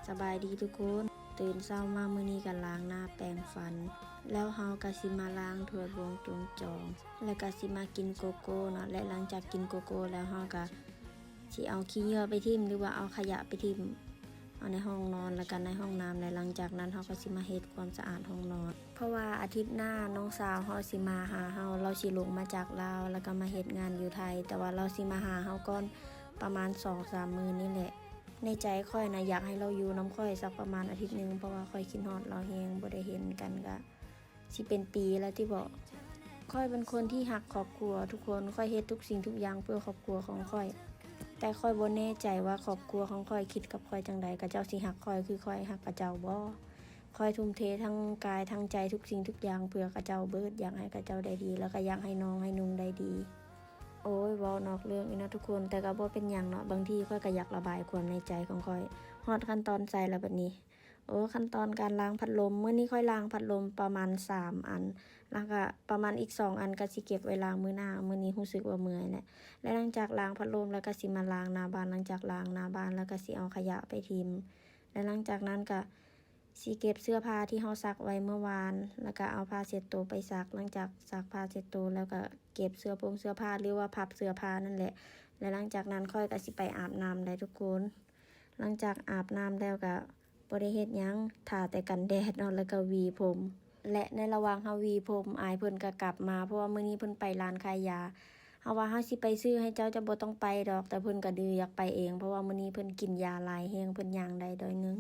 ສະບາຍດີທຸກຄົນ, ຕື່ນເຊົ້າມາມື້ນີ້ກໍລ້າງໜ້າແປງຟັນ ແລ້ວເຮົາກໍຊິມາລ້າງຖ້ວຍບ່ວງຕົງຈອງ ແລ້ວກໍຊິມາກິນໂກໂກ້ເນາະ. ແລະຫຼັງຈາກກິນໂກໂກ້ແລ້ວ ເຮົາກໍຊິເອົາຂີ້ເຫຍື້ອໄປຖິ້ມ ຫຼືວ່າເອົາຂະຫຍະໄປຖິ້ມ ເອົາໃນຫ້ອງນອນ ແລ້ວກໍໃນຫ້ອງນ້ຳ. ແລະຫຼັງຈາກນັ້ນເຮົາກໍຊິມາເຮັດຄວາມສະອາດຫ້ອງນອນ ເພາະວ່າອາທິດໜ້ານ້ອງສາວເຮົາຊິມາຫາເຮົາ, ລາວຊິລົງມາຈາກລາວ ແລ້ວກໍມາເຮັດງານຢູ່ໄທ, ແຕ່ວ່າລາວຊິມາຫາເຮົາກ່ອນປະມານສອງສາມມື້ນີ້ແຫຼະ. ໃນໃຈຂ້ອຍນະ ຢາກໃຫ້ລາວຢູ່ນຳຂ້ອຍສັກປະມານອາທິດໜຶ່ງ ເພາະວ່າຂ້ອຍຄິດຮອດລາວແຮງ, ບໍ່ໄດ້ເຫັນກັນກະຊິເປັນປີແລ້ວຕິເບາະ. ຂ້ອຍເປັນຄົນທີ່ຮັກຄອບຄົວທຸກຄົນ, ຂ້ອຍເຮັດທຸກສິ່ງທຸກຢ່າງເພື່ອຄອບຄົວຂອງຂ້ອຍ, ແຕ່ຂ້ອຍບໍ່ແນ່ໃຈວ່າຄອບຄົວຂອງຂ້ອຍຄິດກັບຂ້ອຍຈັ່ງໃດ, ເຂົາເຈົ້າຊິຮັກຂ້ອຍຄືຂ້ອຍຮັກເຂົາເຈົ້າບໍ່? ຂ້ອຍທຸ່ມເທທັງກາຍທັງໃຈທຸກສິ່ງທຸກຢ່າງເພື່ອເຂົາເຈົ້າເບີດ, ຢາກໃຫ້ເຂົາເຈົ້າໄດ້ດີ ແລ້ວກໍຢາກໃຫ້ນ້ອງໃຫ້ນຸ່ງໄດ້ດີ. ໂອ້ຍ ເວົ້ານອກເລື່ອງອີກເນາະທຸກຄົນ, ແຕ່ກໍບໍ່ເປັນຫຍັງເນາະ, ບາງທີຂ້ອຍກໍຢາກລະບາຍຄວາມໃນໃຈຂອງຂ້ອຍ. ຮອດຂັ້ນຕອນໃສລະບັດນີ້? ໂອ້ ຂັ້ນຕອນການລ້າງພັດລົມ, ມື້ນີ້ຂ້ອຍລ້າງພັດລົມປະມານສາມອັນ, ແລ້ວກໍປະມານອີກສອງອັນກໍຊິເກັບໄວ້ລ້າງມື້ໜ້າ. ມື້ນີ້ຮູ້ສຶກວ່າເມື່ອຍແຫຼະ. ແລະຫຼັງຈາກລ້າງພັດລົມແລ້ວກໍຊິມາລ້າງໜ້າບ້ານ, ຫຼັງຈາກລ້າງໜ້າບ້ານແລ້ວກໍຊິເອົາຂະຫຍະໄປຖິ້ມ, ແລະຫຼັງຈາກນັ້ນກໍ ຊິເກັບເສື້ອຜ້າທີ່ເຮົາຊັກໄວ້ເມື່ອວານ, ແລ້ວກະເອົາຜ້າເຊັດໂຕໄປຊັກ. ຫຼັງຈາກຊັກຜ້າເຊັດໂຕແລ້ວກະເກັບເສື້ອໂພງເສື້ອຜ້າ ຫຼືວ່າພັບເສື້ອຜ້ານັ້ນແຫຼະ. ແລະຫຼັງຈາກນັ້ນຂ້ອຍກະຊິໄປອາບນ້ຳໄດ໋ທຸກຄົນ. ຫຼັງຈາກອາບນ້ຳແລ້ວກະບໍ່ໄດ້ເຮັດຫຍັງ, ທາແຕ່ກັນແດດເນາະ, ແລ້ວກະຫວີຜົມ. ແລະໃນລະຫວ່າງເຮົາຫວີຜົມ, ອ້າຍເພິ່ນກະກັບມາ, ເພາະວ່າມື້ນີ້ເພິ່ນໄປຮ້ານຂາຍຢາ. ເຮົາວ່າເຮົາຊິໄປຊື້ໃຫ້ເຈົ້າ, ເຈົ້າບໍ່ຕ້ອງໄປດອກ, ແຕ່ເພິ່ນກະດື້ຢາກໄປເອງ, ເພາະວ່າມື້ນີ້ເພິ່ນກິນຢາຫຼາຍແຮງ, ເພິ່ນຍ່າງໄດ້ໜ້ອຍໜຶ່ງ.